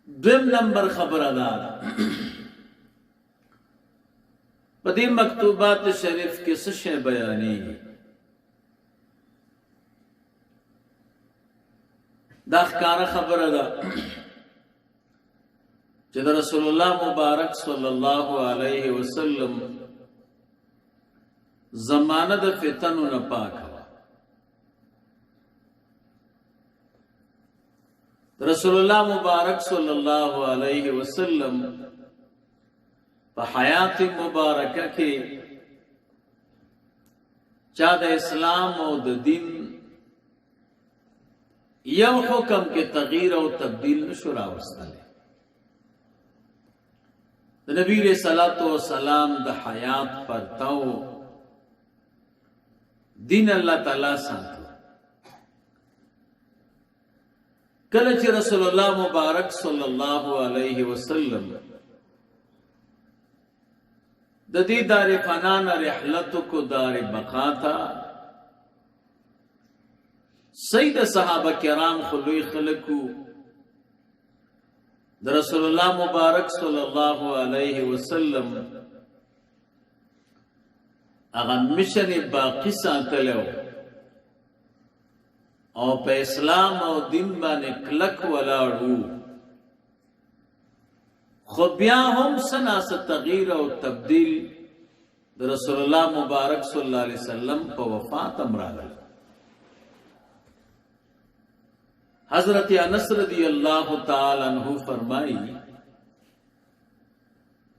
دویم نمبر خبره ده، په دې مکتوبات شریف کې څه شی بیانېږي؟ دا ښکاره خبره ده چې د رسول الله مبارک صلی الله علیه وسلم زمانه د فتنو نه پاکه وه. رسول الله مبارک صلی الله علیه وسلم په حیات مبارکه کې چا د اسلام او د دین یو حکم کې تغییر او تبدیل نشو راوستلی. د نبی علیہ الصلوۃ والسلام د حیات پرتاو دین الله تعالی ساتو. کله چې رسول الله مبارک صلی الله علیه وسلم د دې دار فنا نه رحلت کو دار بقا ته، سید صحابه کرام خلوی خلکو د رسول الله مبارک صلی الله علیه وسلم هغه مشن باقی ساتلو او په اسلام او دین باندې کلک ولاړو، خو بیا هم سناس تغییر او تبدیل د رسول الله مبارک صلی الله علیه وسلم په وفات امراغل. حضرت انس رضی الله تعالی عنہ فرمایي،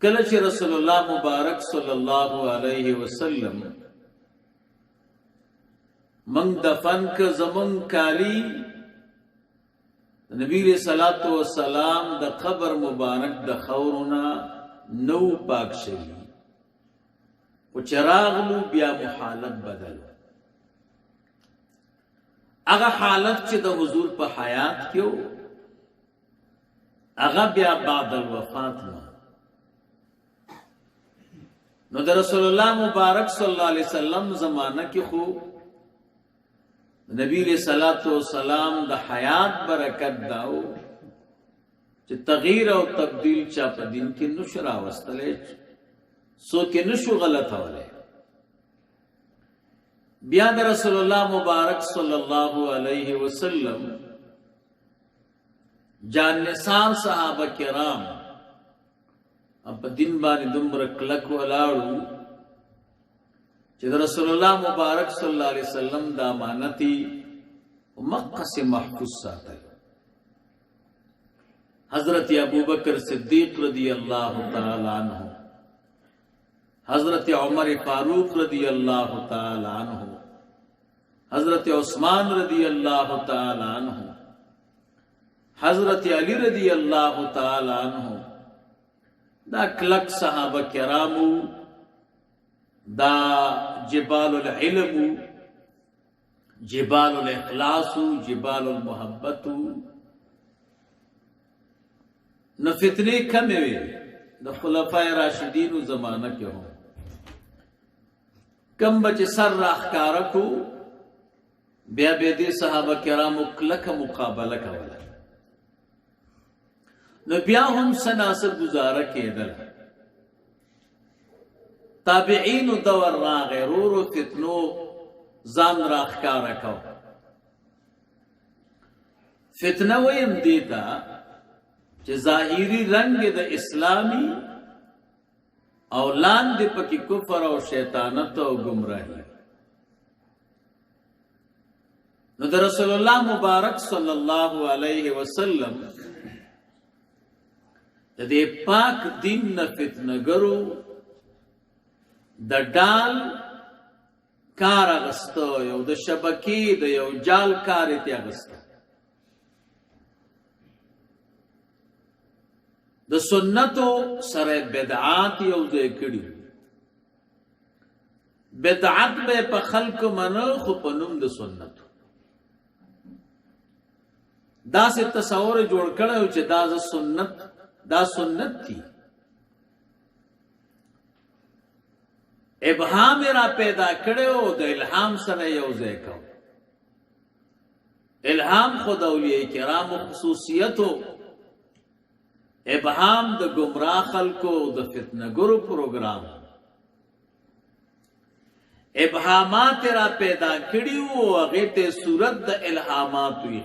کله چې رسول الله مبارک صلی الله علیه وسلم من دفن ک، زمون کالی نبی علیہ الصلوۃ والسلام د قبر مبارک د خورونه نو پاک شوی، او چراغلو بیا محالت بدل. هغه حالت چې د حضور په حیات کې هغه بیا بعد الوفات نه. نو د رسول الله مبارک صلی الله علیه وسلم زمانہ کې خو نبی علیہ الصلوۃ والسلام د حیات برکت داو چې تغییر او تبدیل چا په دین کې نشو راوستلی، څوک یې نشو غلطولی. بیا د رسول الله مبارک صلی الله علیه وسلم جان نثار صحابه کرام په دین باندې دومره کلک ولاړو چې د رسول الله مبارک صلی الله علیه وسلم د امانتي مکه سے محفوظ ساتل. حضرت ابوبکر صدیق رضی الله تعالی عنہ، حضرت عمر فاروق رضی الله تعالی عنہ، حضرت عثمان رضی الله تعالی عنہ، حضرت علی رضی الله تعالی عنہ، دا کلک صحابه کرامو، دا جبال العلم، جبال الاخلاص، جبال المحبت. نو فتنې کمې وې د خلفای راشدینو زمانه کې، هم کم بچ سر راښکاره کو، بیا به دې صحابه کرامو کلکه مقابله کوله، نو بیا هم څه ناڅه ګزاره کېدله. تابعینو دور راغی، ورو فتنو ځان راښکاره کو. فتنه ویم دیتا چې ظاهری رنگ د اسلامی او لاندې پکې کفر او شیطانت او گمراهی. نو د رسول الله مبارک صلی الله علیه وسلم د دې پاک دین نه فتنګرو د ډال کار اغستو، یو د شبکې د یو جال کار یې اغستو، د سنتو سره بدعات یو ځای کړي. بدعت به په خلکو منو خو په نوم د سنتو. داسې تصور جوړ کړی چې دا سنت، دا سنت دي. ابهام را پیدا کړو، د الهام سره یو ځای کو. الهام خو د اولیاء کرامو خصوصیتو. ابهام د ګمراه خلکو د فتنګرو پروګرام ابهامات را پیدا کړي او هغه ته صورت د الهامات وی.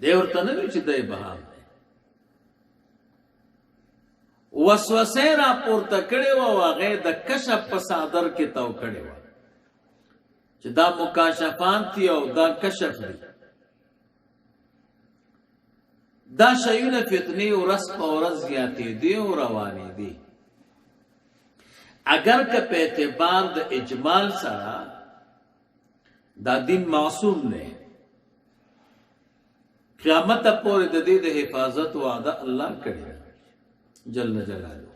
دی ورته نه وی چې د ابهام دی. وسوسه را پورته کړي او هغه د کشف په صادر کې تاو کړي و چې دا مکاشفات دي او دا کشف دي. دا شیونه فتنې ورځ په ورځ زیاتې دي او روانې دي. اگر که په اعتبار د اجمال سره دا دین معصوم نه، قیامت پورې د دې د حفاظت وعده الله کړې ده جل جلاله.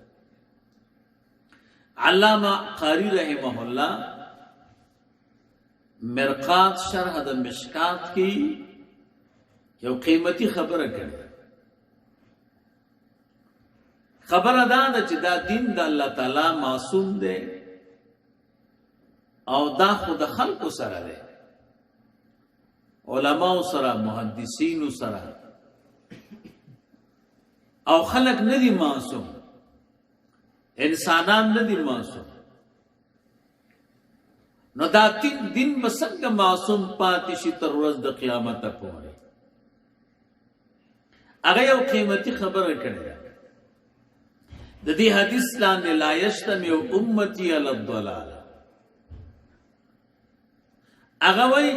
علامه قاری رحمه الله مرقات شرح د مشکات کی یو قیمتي خبره کړې. خبره دا ده چې دا دین د الله تعالی معصوم دی او دا خو د خلکو سره دی، علماو سره، محدثینو سره، او خلک نه دي معصوم، انسانان نه دي معصوم. نو دا دین به څنګه معصوم پاتې شي تر ورځ د قیامت پورې؟ هغه یو قیمتي خبره کړې ده. د دې حدیث لاندې لا یجتمع امتي علی الضلال، هغه وایي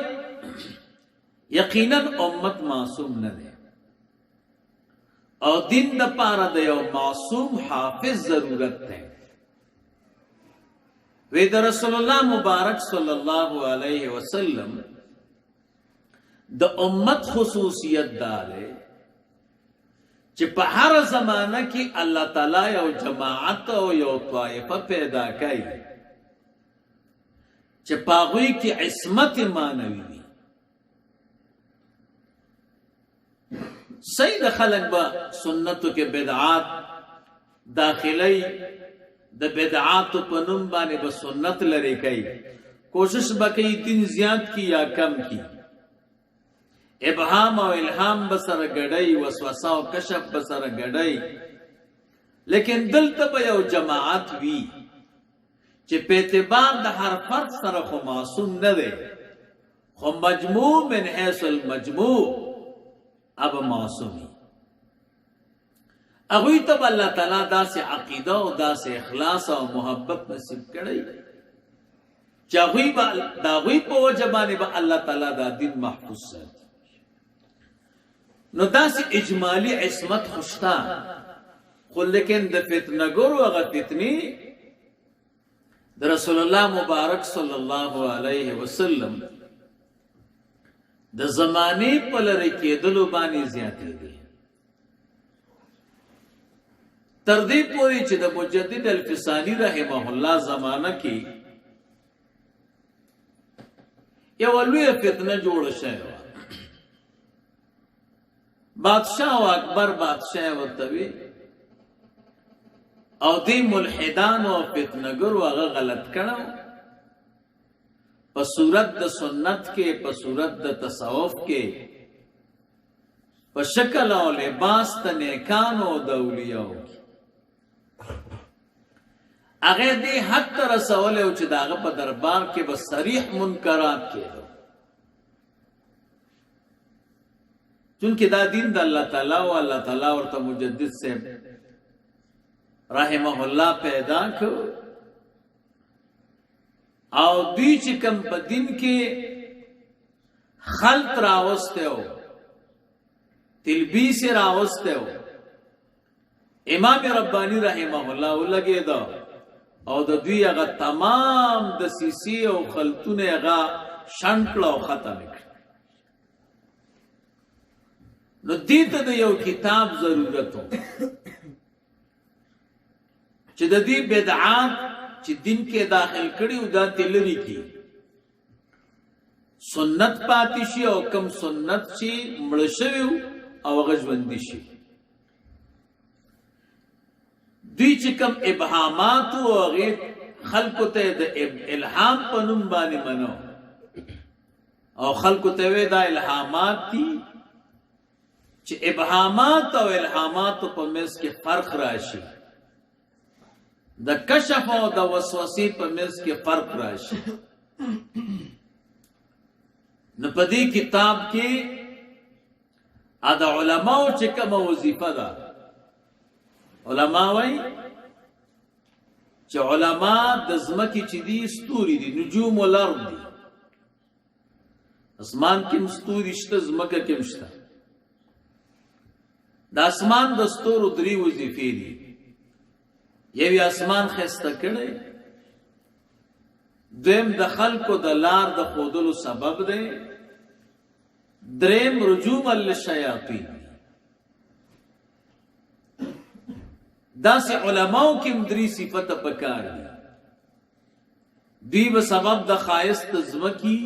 یقینا امت معصوم نه دی او دین د پاره د یو معصوم حافظ ضرورت دی. وی د رسول الله مبارک صلی الله علیه وسلم د امت خصوصیت دا دی چې په هر زمانه کې الله تعالی یو جماعت او یو طائفه پیدا کوي چې په هغوی کې عصمت معنوي وي. صحیح د خلک به سنتو کې بدعات داخلي، د بدعاتو په نوم باندې به سنت لري کوي، کوشش به کوي دین زیات کی یا کم کی، ابهام او الهام به سره ګډوي، وسوسه او کشف به سره ګډوي. لیکن دلته به یو جماعت وي چې په اعتبار د هر فرد سره خو معصوم نه دی، خو مجموع من حیث المجموع اب معصومی. هغوی ته به الله تعالی داسې عقیده او داسې اخلاص او محبت نصیب کړی چې هغوی به د هغوی په وجه باندې به الله تعالی دا دین محفوظ ساتي. نو داسې اجمالي عصمت خو شته، خو لیکن د فتنګرو هغه فتنې د رسول الله مبارک صلی الله علیه وسلم د زمانې په لرې کېدلو باندې زیاتې دي، تر دې پورې چې د مجدد الفسانی رحمه الله زمانه کې یوه لویه فتنه جوړه شوې وه. بادشاه او اکبر بادشاه ورته وي او دې ملحدانو او فتنګرو هغه غلط کړو په صورت د سنت کې، په صورت د تصوف کې، په شکل او لباس د نیکانو او د اولیاو کې. هغه دې حد ته رسولی و چې د هغه په دربار کې به صریح منکرات کېدو، چونکه دا دین د الله تعالی او الله تعالی ورته مجدد صاحب رحمه الله پیدا کړ او دوی چې کوم په دین کې خلط راوستی و، تلبیس یې راوستی و، امام ربانی رحمه الله ولګېده او د دوی هغه تمام دسیسې او خلطونه یې هغه شنډ کړه او ختم یې کړه. نو دې ته د یو کتاب ضرورت و چې د دې بدعات چې دین کې داخل کړي او دا ترې لرې کړي، سنت پاتې شي او کم سنت چې مړ شوي او هغه ژوندي شي. دوی چې کم ابهامات او هغې خلکو ته د الهام په نوم باندې منو او خلکو ته وی دا الهامات دي، چې ابهامات او الهامات په منځ کې فرق راشي، د کشف او د وسوسې په منځ کې فرق راشي. نو په دې کتاب کې د علماو چې کومه وظیفه ده، علما وایي چې علما د ځمکې چې دي ستوري دي، نجوم الارض دي. اسمان کې هم ستوري شته، ځمکه کې هم شته. د اسمان د ستورو درې وظیفې دي. یو اسمان ښایسته کړی، دویم د خلکو د لار د ښودلو سبب دی، دریم رجوما للشیاطین. داسې علماو کې هم درې صفته پکار دي. دوی به سبب د ښایست ځمکي،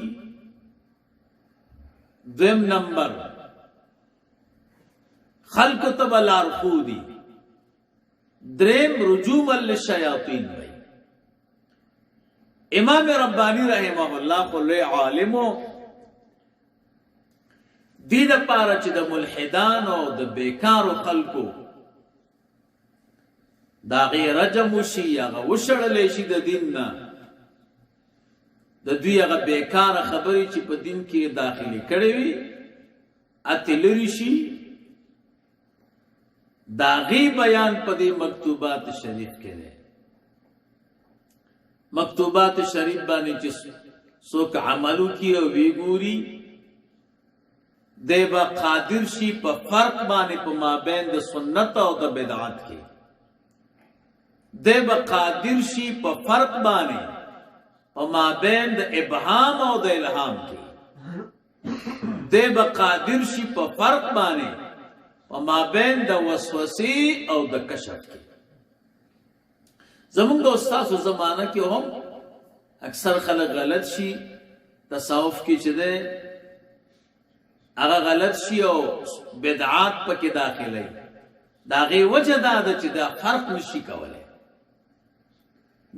دویم نمبر خلکو ته به لارښودي، دریم رجوما للشیاطین دی. امام ربانی رحمه الله خو لوی عالم و، دې دپاره چې د ملحدانو او د بیکارو خلکو د هغې رجم وشي، هغه وشړلی شي د دین نه، د دوی هغه بیکاره خبرې چې په دین کې داخلي کړې وي اتې لرې شي، د هغې بیان په دې مکتوبات شریف کې دی. مکتوبات شریف باندې چې څوک عمل وکړي او ویې ګوري، دی به قادر شي په فرق باندې په مابین د سنت او د بدعت کې، دی به قادر شي په فرق باندې په مابین د ابهام او د الهام کې، دی به قادر شي په فرق باندې په مابین د وسوسې او د کشف کې. زمونږ د استادو زمانه کې هم اکثر خلک غلط شي، تصوف کې چې دی هغه غلط شي او بدعات پکې داخلوي. د هغې وجه دا ده چې دا فرق نشي کولی،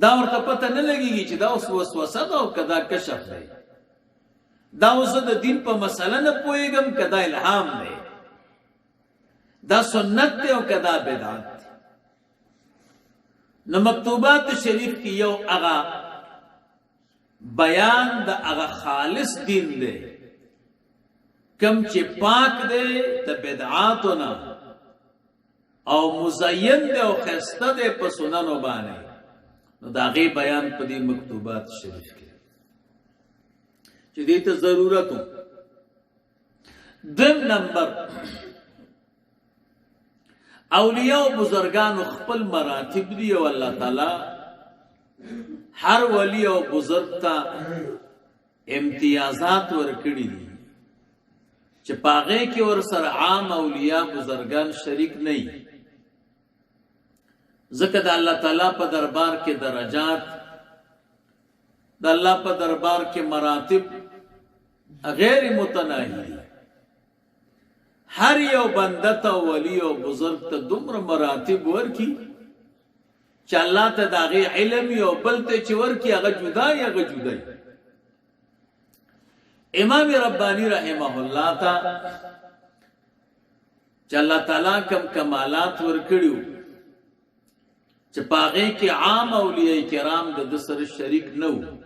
دا ورته پته نه لګېږي چې دا اوس وسوسه ده او که دا کشف دی، دا اوس زه د دین په مسله نه پوهېږم که دا الهام دی، دا سنت دی او که دا بدعت دی. نو مکتوبات شریف کې یو هغه بیان د هغه خالص دین دی کم چې پاک دی د بدعاتو نه او مزین دی او ښایسته دی په سننو باندې. نو د هغې بیان په دې مکتوبات شریف کې چې دې ته ضرورت و. دویم نمبر، اولیاء او بزرګانو خپل مراتب دي او الله تعالی هر ولی او بزرګ ته امتیازات ورکړي دي چې په هغې کې ورسره عام اولیاء بزرګان شریک نه وي، ځکه د الله تعالی په دربار کې درجات، د الله په دربار کې مراتب غیر متناهي دي. هر یو بنده ته ولی او بزرګ ته دومره مراتب ورکي چې الله ته د هغې علم یو بل ته چې ورکي هغه جدا وي، هغه جدا وي. امام ربانی رحمه الله ته چې الله تعالی کم کمالات ورکړي چې په هغې کې عام اولیاء کرام د ده سره شریک نه وو،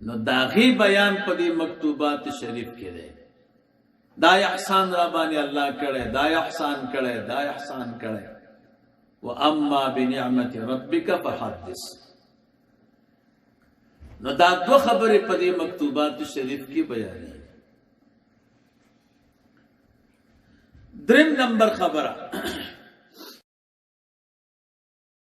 نو د هغې بیان په دې مکتوبات شریف کې دی. دا احسان را باندې الله کړی، دا احسان کړی، دا احسان کړی. واما بنعمت ربک فحدث. نو دا دوه خبرې په دې مکتوبات شریف کې بیانېږي. دریم نمبر خبره،